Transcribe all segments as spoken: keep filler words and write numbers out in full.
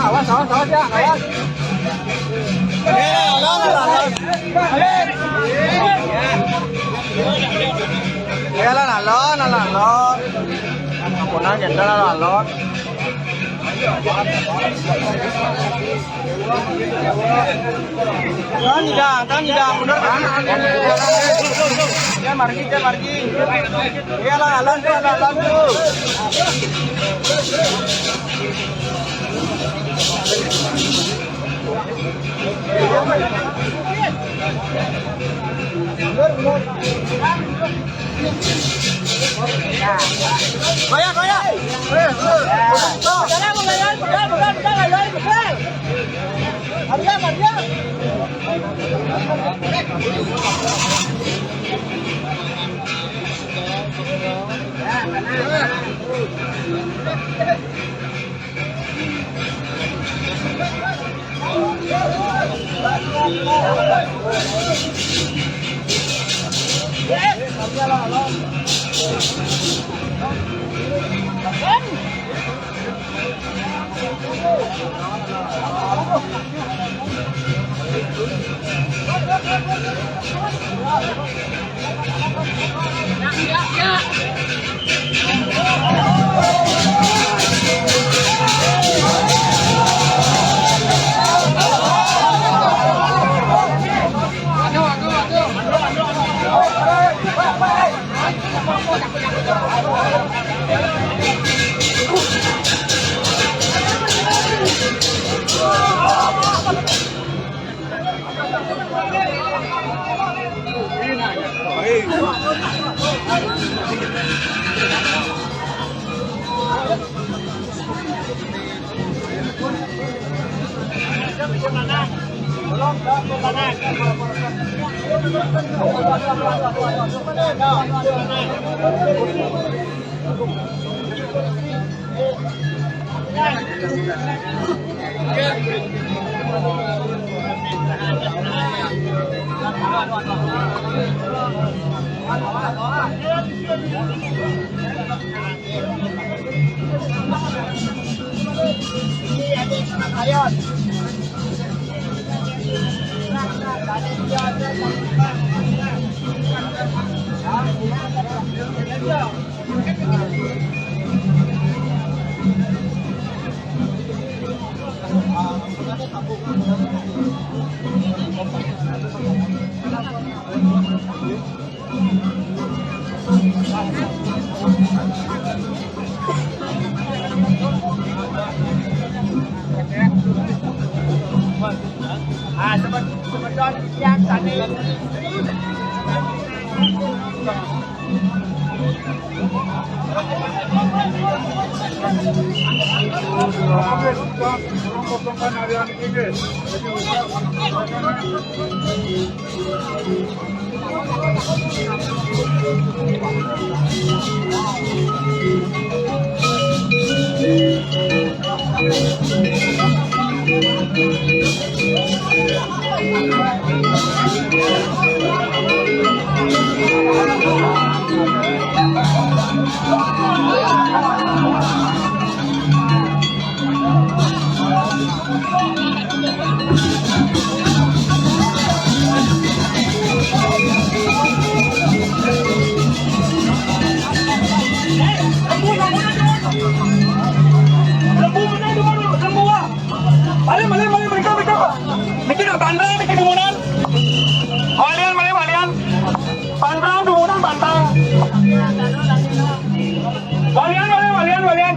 Awas, awas, awas ya, awas. Ayo, alon, alon, alon. Ayo, alon, alon, alon. Ampun, jangan, alon, alon. Tahan, Jang, tahan, Jang, bener, kan? Ya, margi, ya, margi. Iya, lah, lanjut, lah, lanjut. Koyak, koyak. Tuh. Pegang, pegang, pegang, pegang, pegang, pegang. Maria, Maria. Ah, sebab, sebab yang tadi. Balik, balik, balik, mereka, mereka. Mikir apa anda, mikir dumunan? Walian, balik, walian. Pantang, dumunan, pantang. Walian, walian, walian, walian.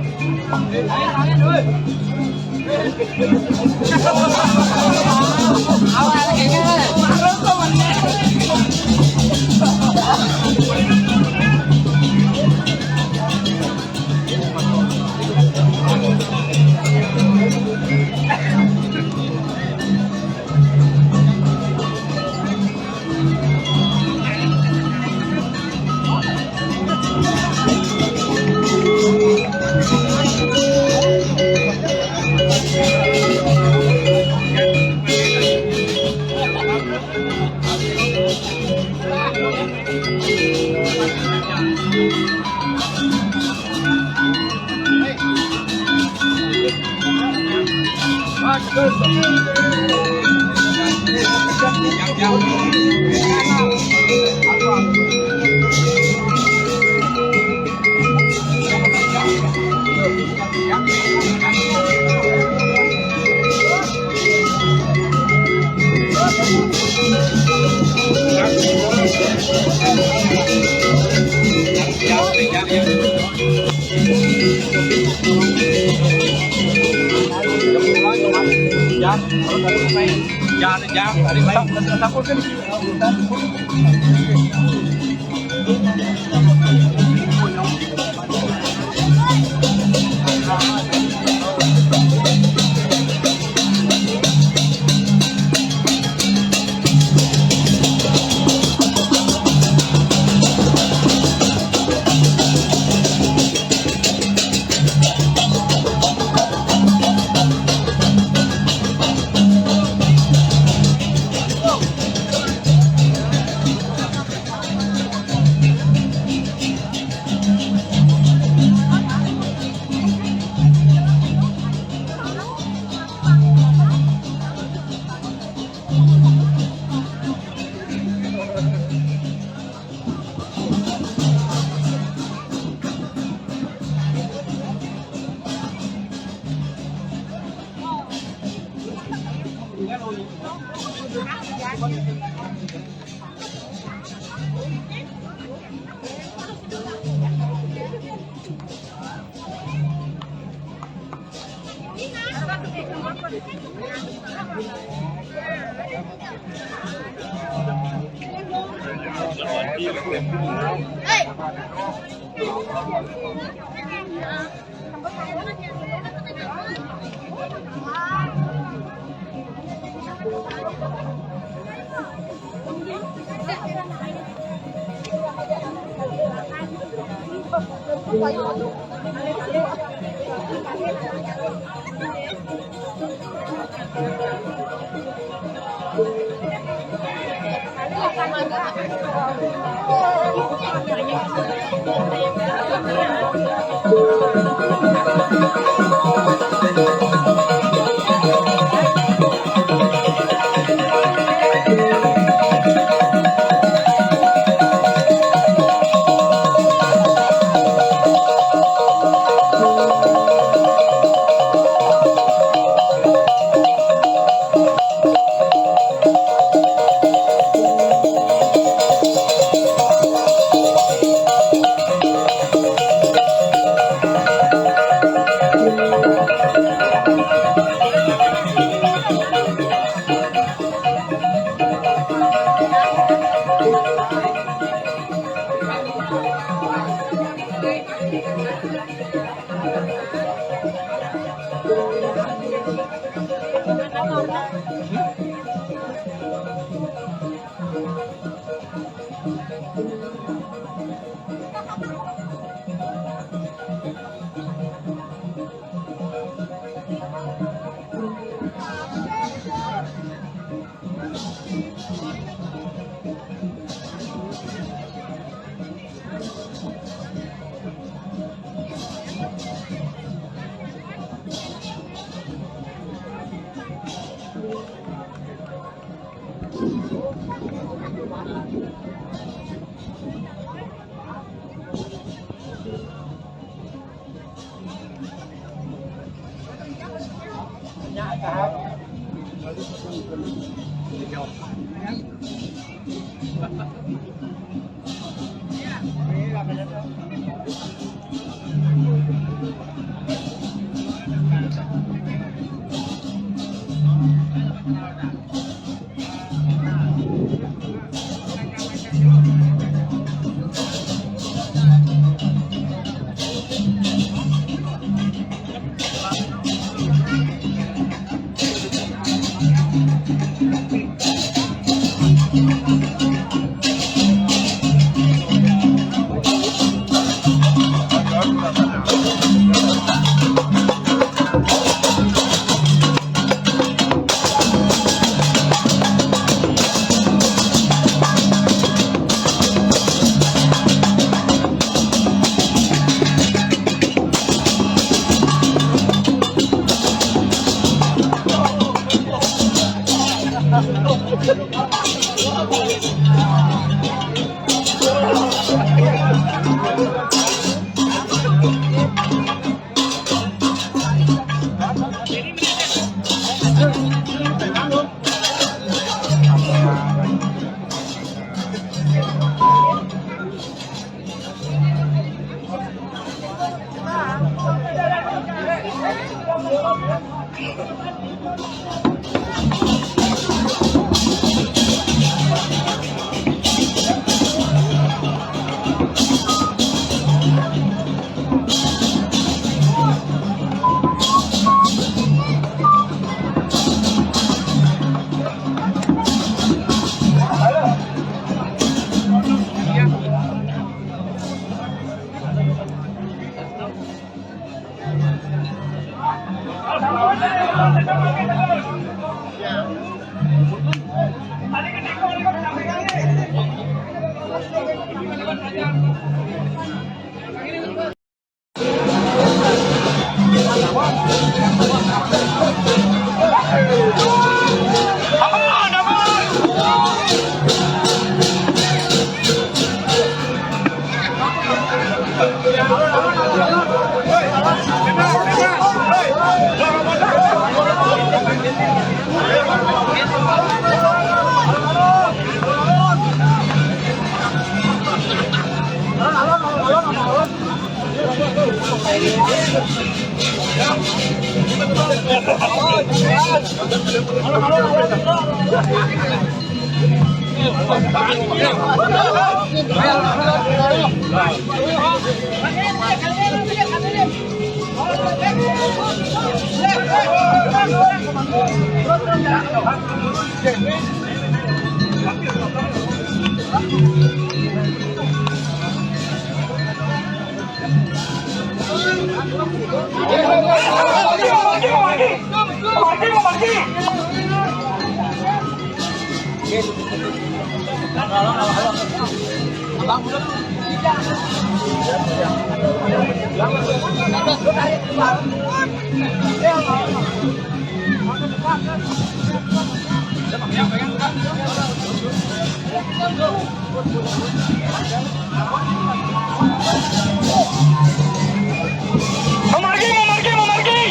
Memargi, memargi, memargi.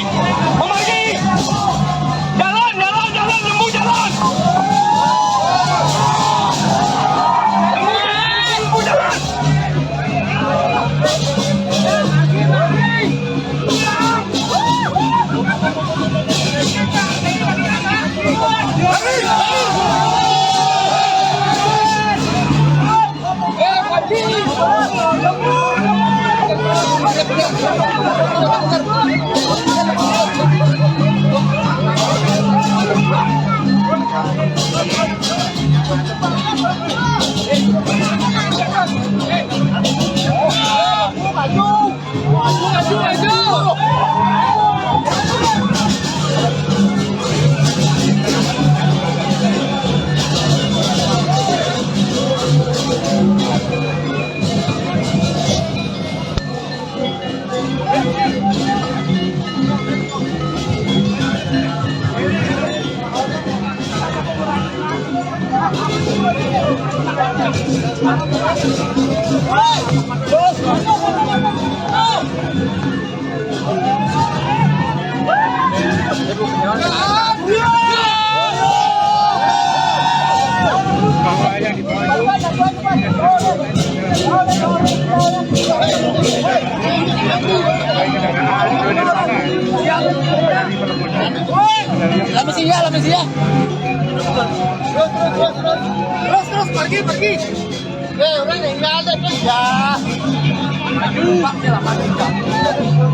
Memargi. Jalan, jalan, jalan, lembu jalan. Lembu jalan, lembu jalan. Lah, mesti ya, lah, mesti ya. Terus, terus, terus, terus. Terus, terus, pergi, pergi. Eh, orang tinggal deh, Pak. Ya. Maju. Pak, ya, maju.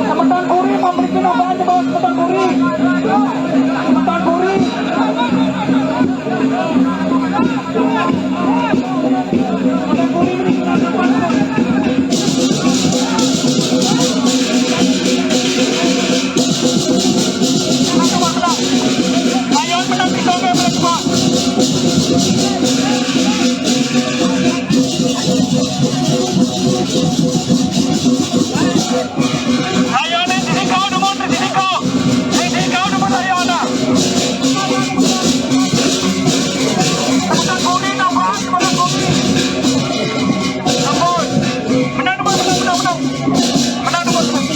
Cepetan kuri, pabrik ini apaan coba? Cepetan kuri. Cepetan kuri. Ayo, nih, sini kau, Dumon, sini kau. Sini kau, Dumon, ayo, nah. Teman Bumi, nampak, teman Bumi. Ampun. Menang, Dumon, menang, menang, menang. Menang, Dumon, menang.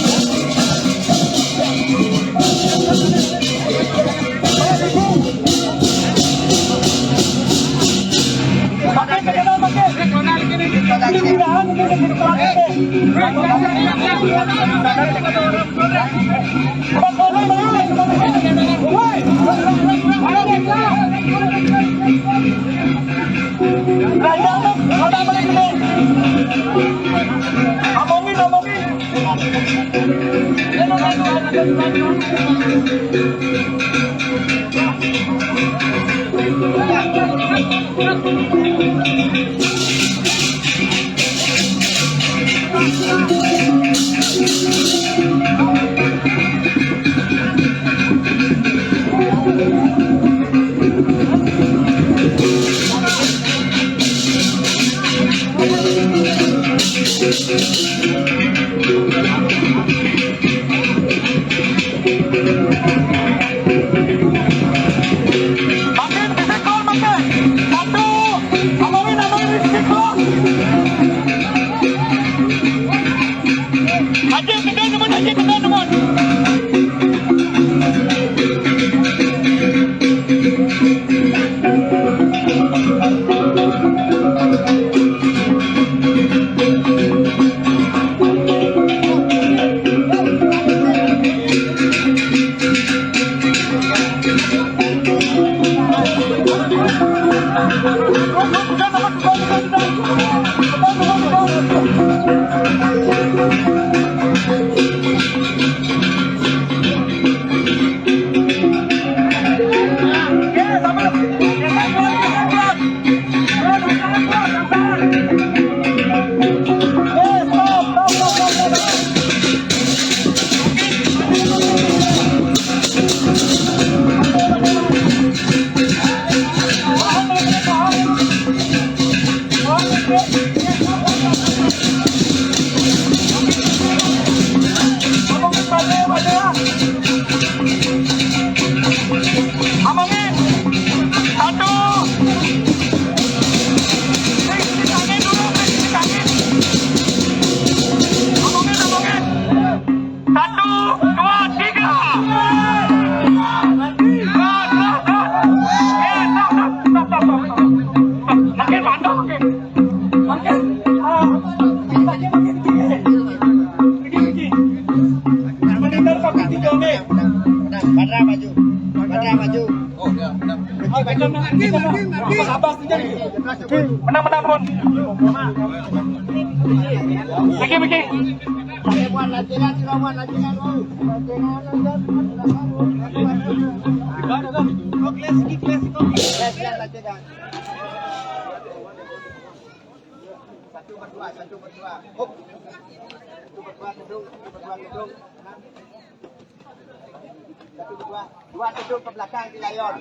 Makin physical, makin. Satu. Amoin, amoin, physical. Haji, tekan, teman, Haji, tekan, teman. Maju. Maju, maju. Menang, menang, Bun. Miki, Miki. Satu berdua, satu berdua. Hop. Satu berdua, gedung. Satu berdua, gedung. Satu, dua, dua gedung ke belakang di Lion.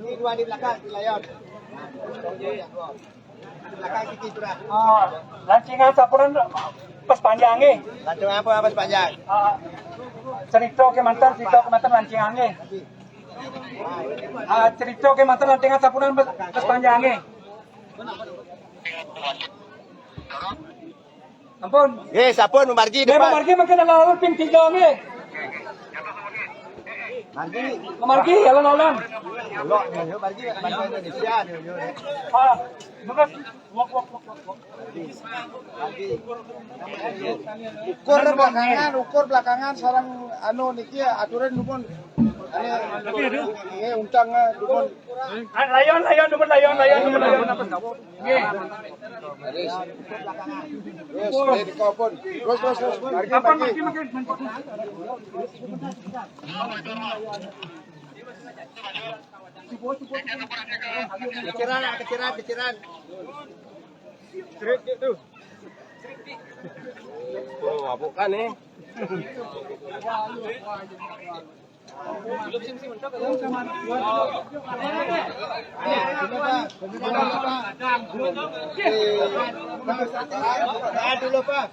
Ini dua di belakang di Lion. Di belakang Siti Surah. Ah, lancingan sampun pas panjangé. Lancingan apa pas panjang? Ah, cerita kémanten, cerita kémanten lancingané. Ah, cerita kémanten lancingan sampun pas panjangé. Ampun. Nggih, sampun, margi. Nggih, depan. Margi mungkin alon-alon ping tiga nggih. Margi. Margi alon-alon. Delok, yo, margi, margi Indonesia, yo, yo. Ah, bekas. Wok, wok, wok, wok, wok. Margi. Ukur belakangan, ukur belakangan sareng anu niki aturan dumun. Anu, nggih, untang, eh, dumun. Ah, Lion, Lion, dumun Lion, Lion, dumun Lion. Nggih. Terus, terus, terus. Margi, margi. Keciran, keciran, keciran. Oh, mabuk kan nih. Tahan dulu, Pak.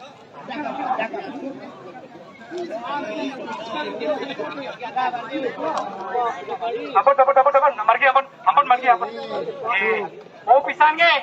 Ampun, ampun, ampun, ampun. Margi, ampun. Ampun, margi, ampun. Nggih. Oh, pisan nggih.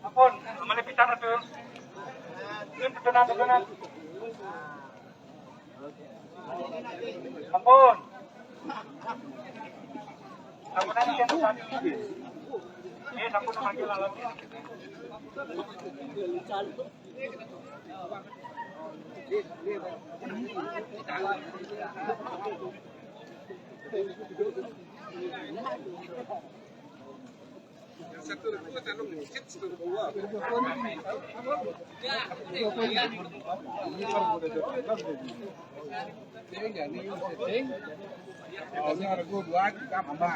Ampun, kembali pisan atuh. Tutunan, tutunan. Ampun. Ampun, ampun. Eh, ampun, ampun, ampun.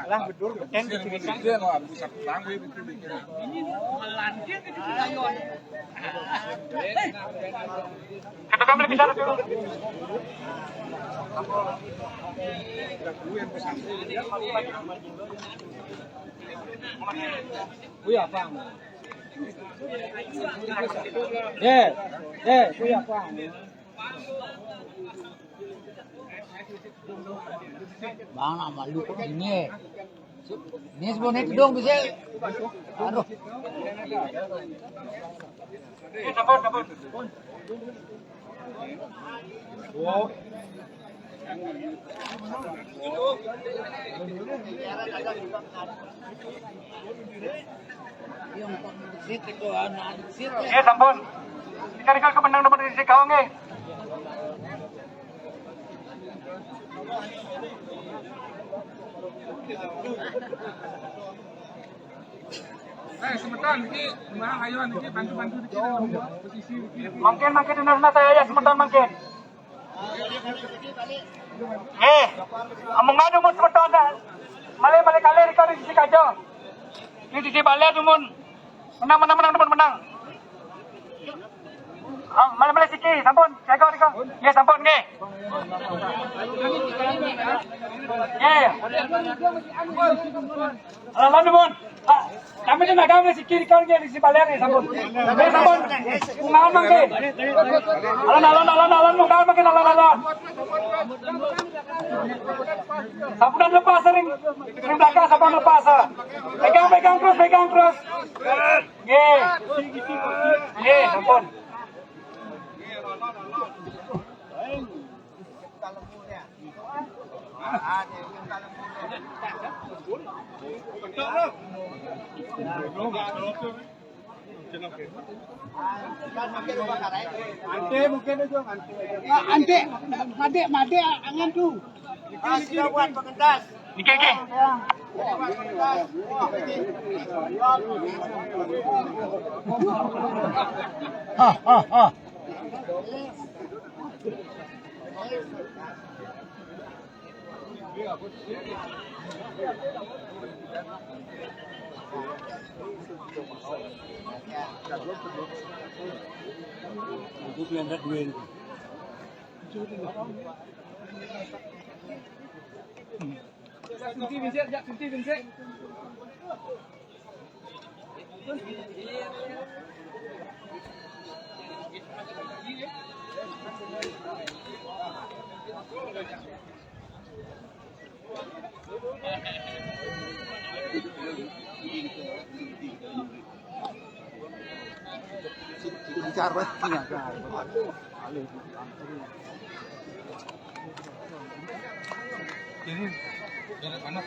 Lah, betul. Kata kami bisa dulu. Kuwi apa? Eh, eh, kuwi apa? Bang, nama lu kok ini? Ini sebenarnya dong bisa. Aduh. Iya, sampun. Nika, nika kemenang nomor di kau nggih. Eh, semeton iki, Bang, ayo niki bantu-bantu niki posisi niki. Mangkin, mangkin, dina saya ya semeton mangkin. Eh, amun nganu mun semeton dah. Malih, malih kalih rika di sisi kaja. Di sisi balé tuh mun. Menang, menang, menang, teman menang. Ah, malih, malih siki, sampun, jaga rika. Ya sampun nggih. Nggih. Lawan tuh mun. Kami di nagang ni si kiri kan ni si baler ni sampun. Ni sampun. Ungahan mangke. Alon, alon, alon, alon, ungahan mangke, alon, alon. Sampun lepas ring, ring belakang sampun lepas. Pegang, pegang terus, pegang terus. Nggih. Nggih, sampun. Ante mungkin itu, ante. Ah, ante, made, made, angan tu. Ah, sudah buat pengentas. Niki, niki. Buat pengentas. Ini biar panas.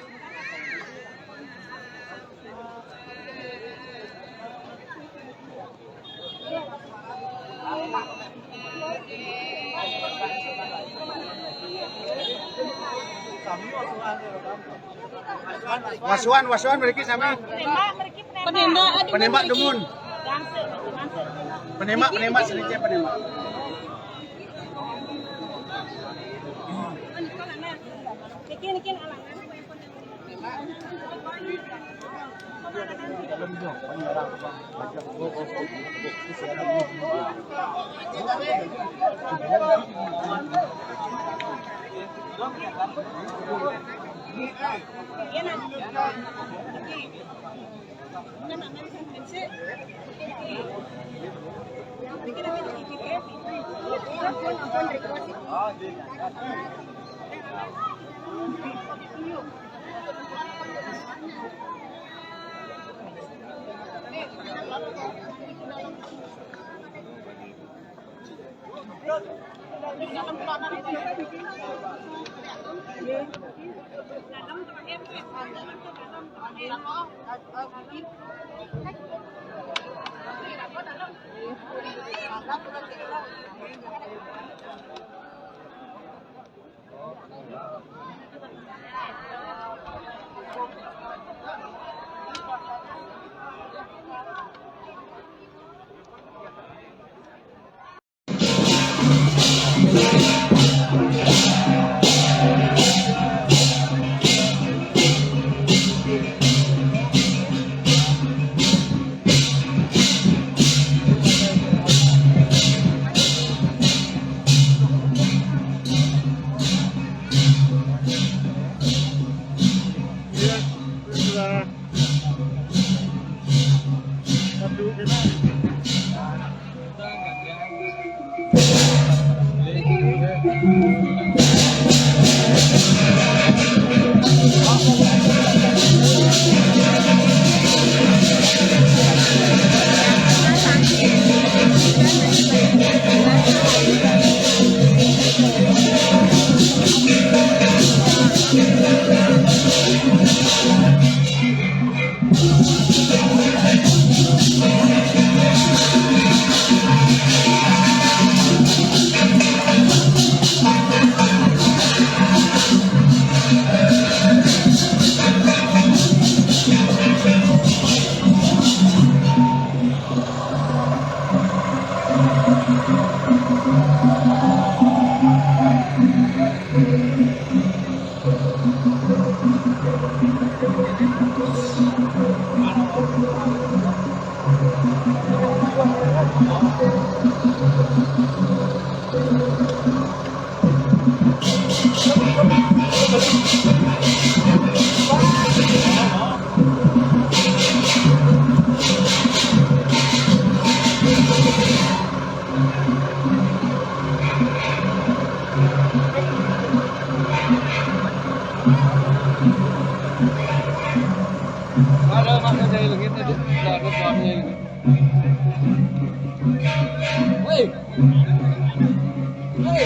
Wasuan, wasuan mriki sami. Penembak, penembak dumun. Penembak, penembak sedikit penembak. Niki, niki alangan. Mana, mana jahil kita tu? Dah ada suaranya ini. Hei. Hei.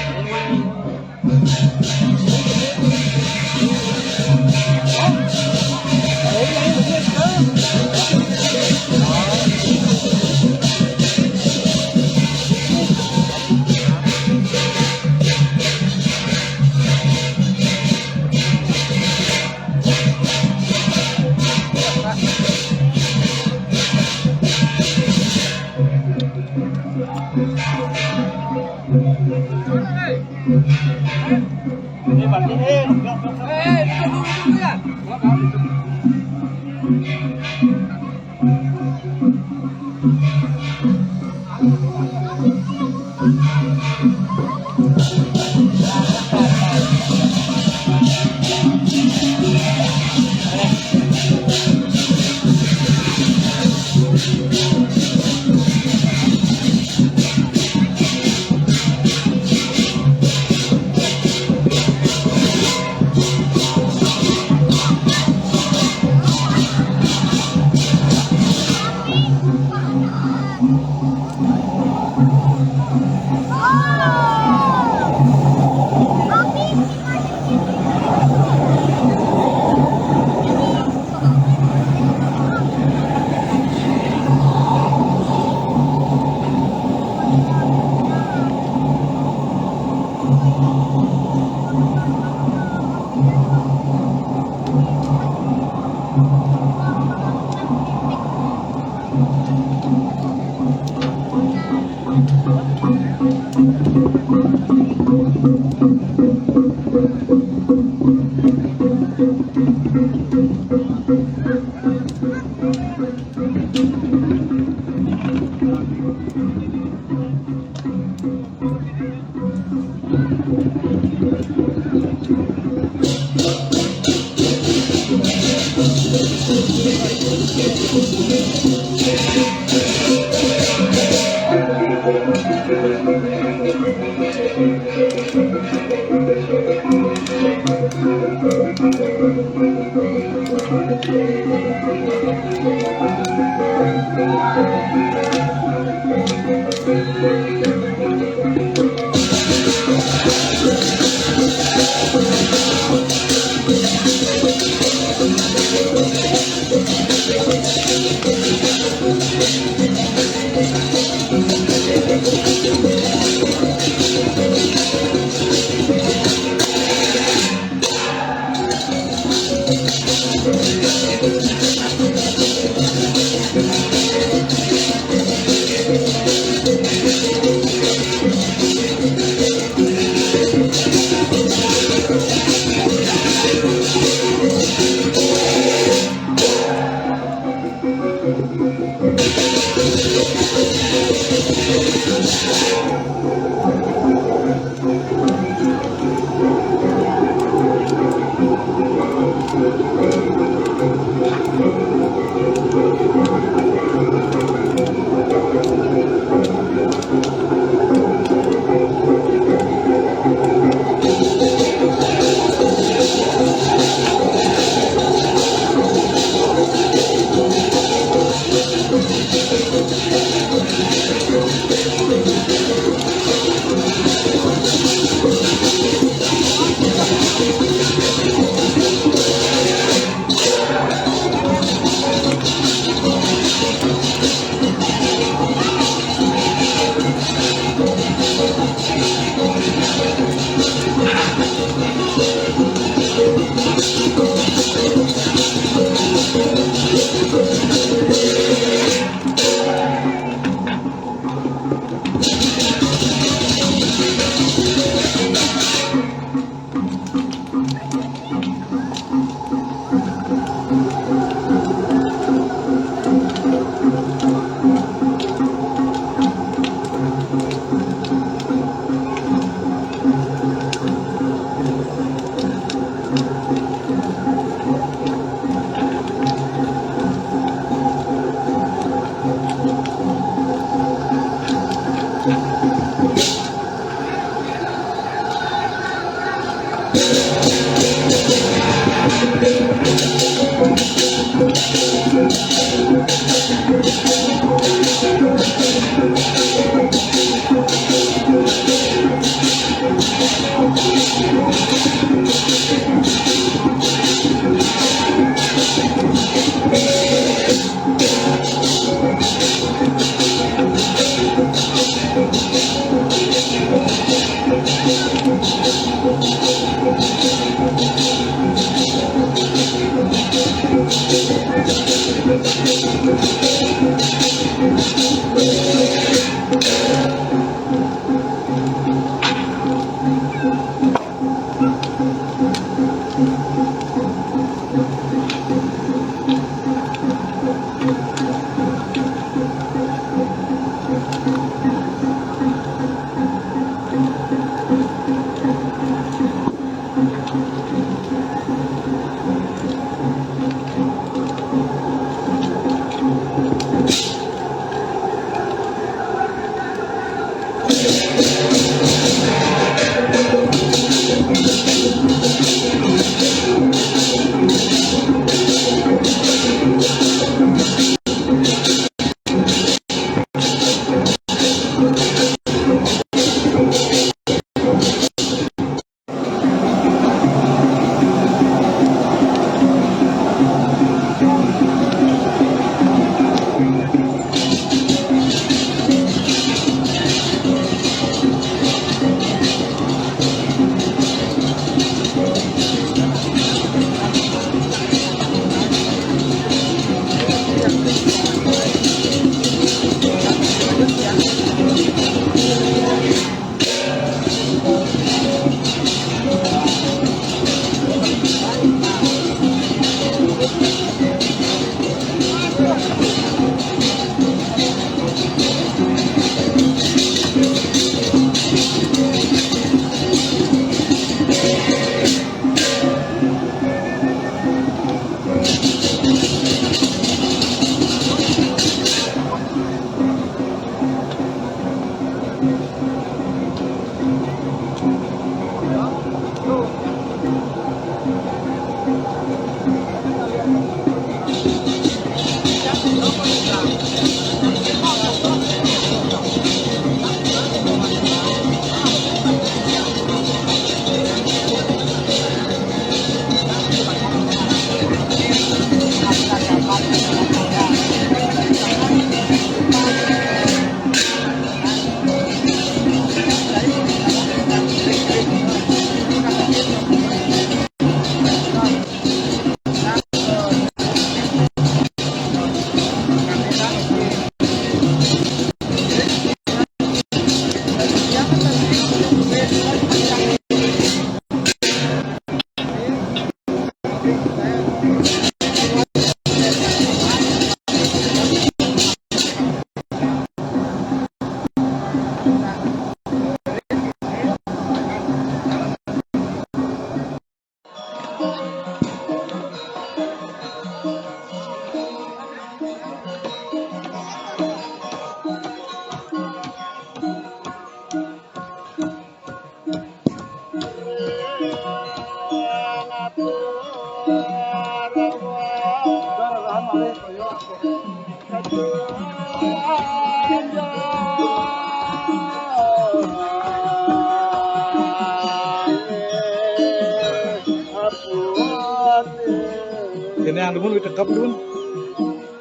Kene yang dumun, wit tekap dumun.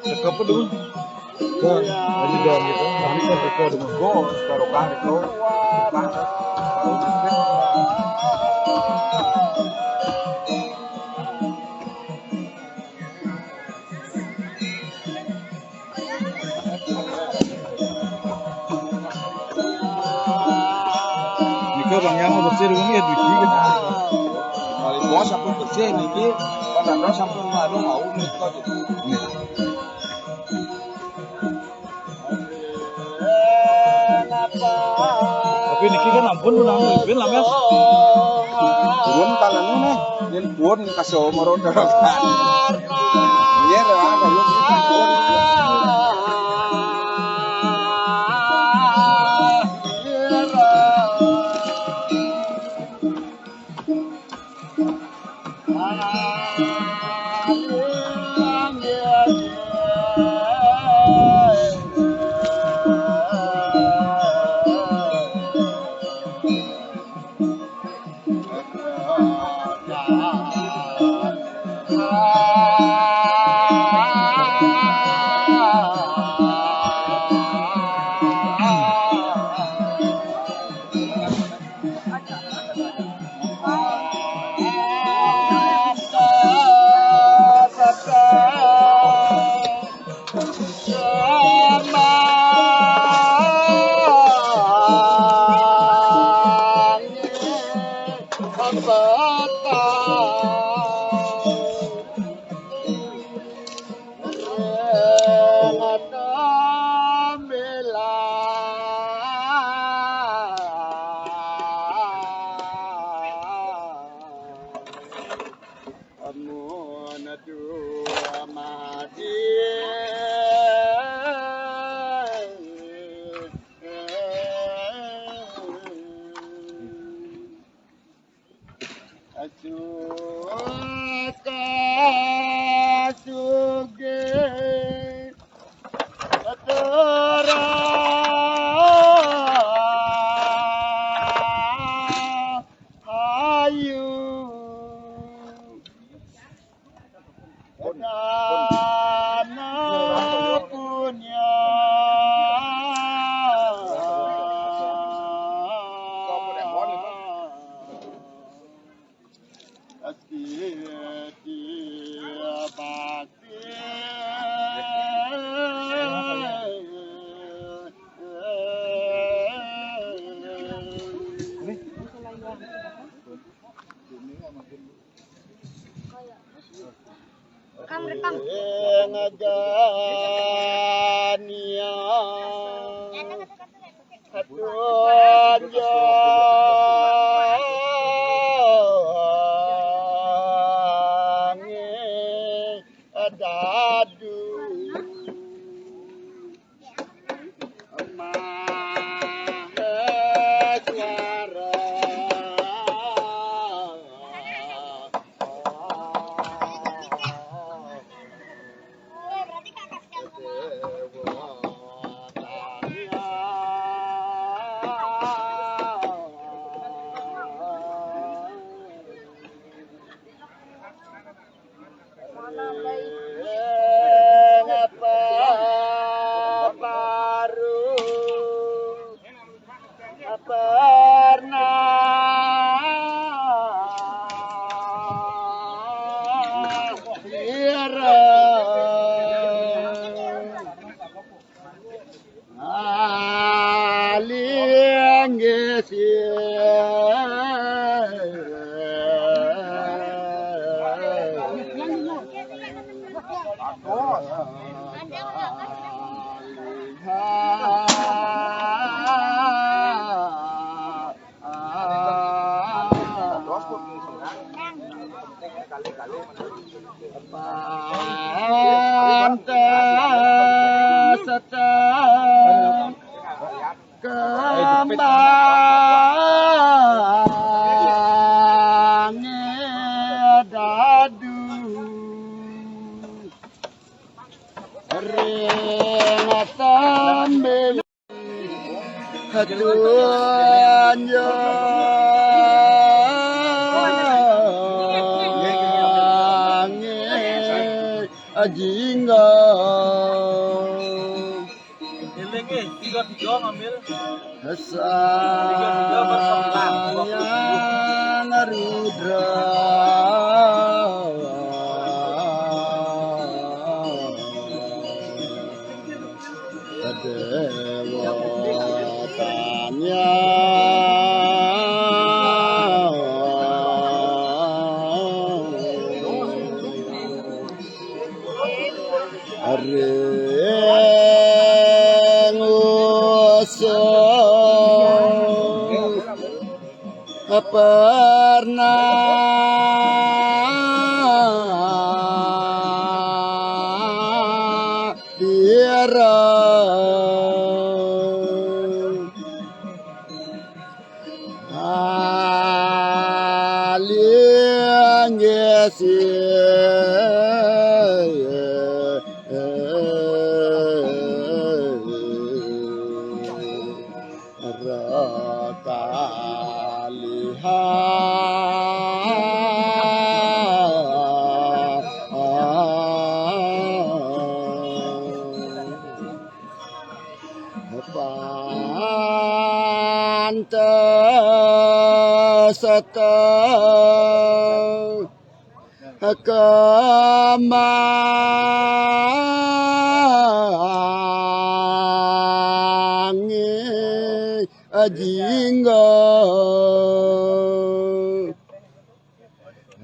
Tekap dumun. Aji dong gitu. Kami kan tekap dumun. Go, baru kan itu. Nika Bang Yang bersih dulu ya, duit dikit. Kali bos aku bersih niki, pas ada sampun baru mau nih kok gitu. Nih. Tapi niki kan ampun, ulang ben lah, Mes. Belum kalau ini nih, yang pun kasih umur udah. Iya, lah, kalau ini pun. Aduh, Amadi. Aduh, kasuge. Aduh, ayu. Dana punya. Ati dia bakti. Rekam, rekam. Ngagania. Aduanjangi adadu. Maheswara. Ngapa baru pernah kira. Aling gesia. Pantas setengah kembang dadu ring sambil. Aduh, anjangi ajingga. Eling, eh, tiga, tiga ngambil. Tiga, tiga, baru sembilan. Sayang Rudra. Dewa tanya. Ring usung pernah dira. Aling gesia. Rakaliha. Pantas setengah kembang ajingga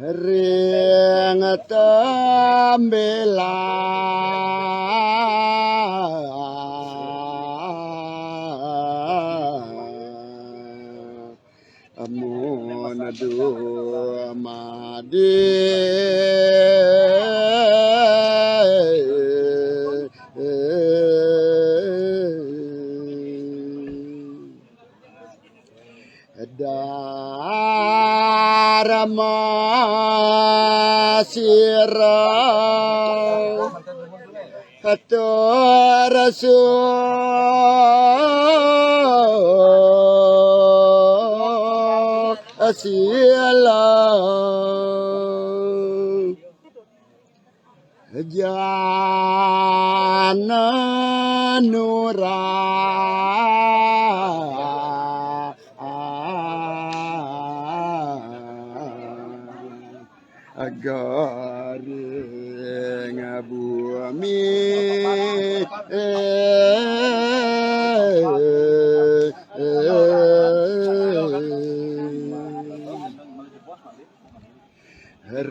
ring tembelah. Amun adu amadi. sira atur sila jana nura garing bumi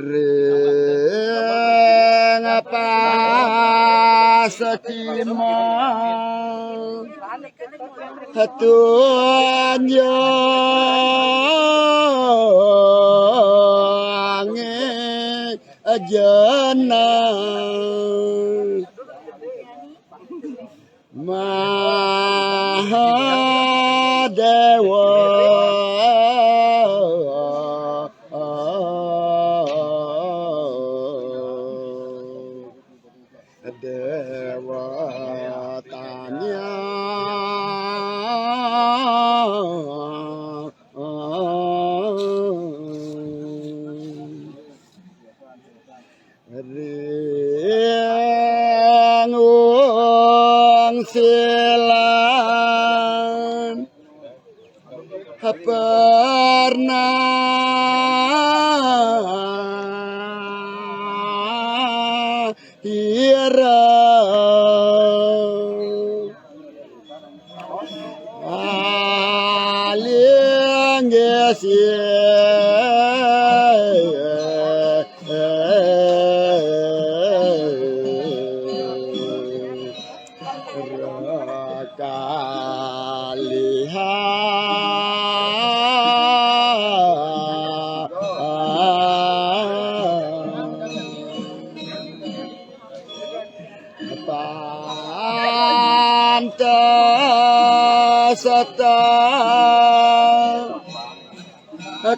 ring pasakima tunjung jana Mahadewa Dewa tanya ring wong silan pernah ira aling gesi Pantas sata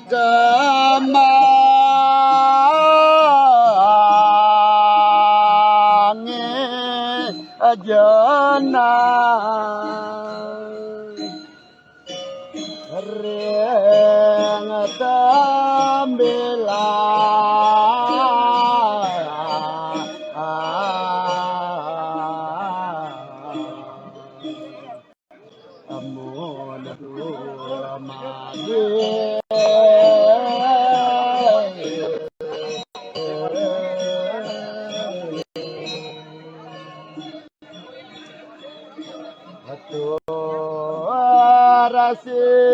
kamangi jana ring tambilan amun rumadi Atur rasi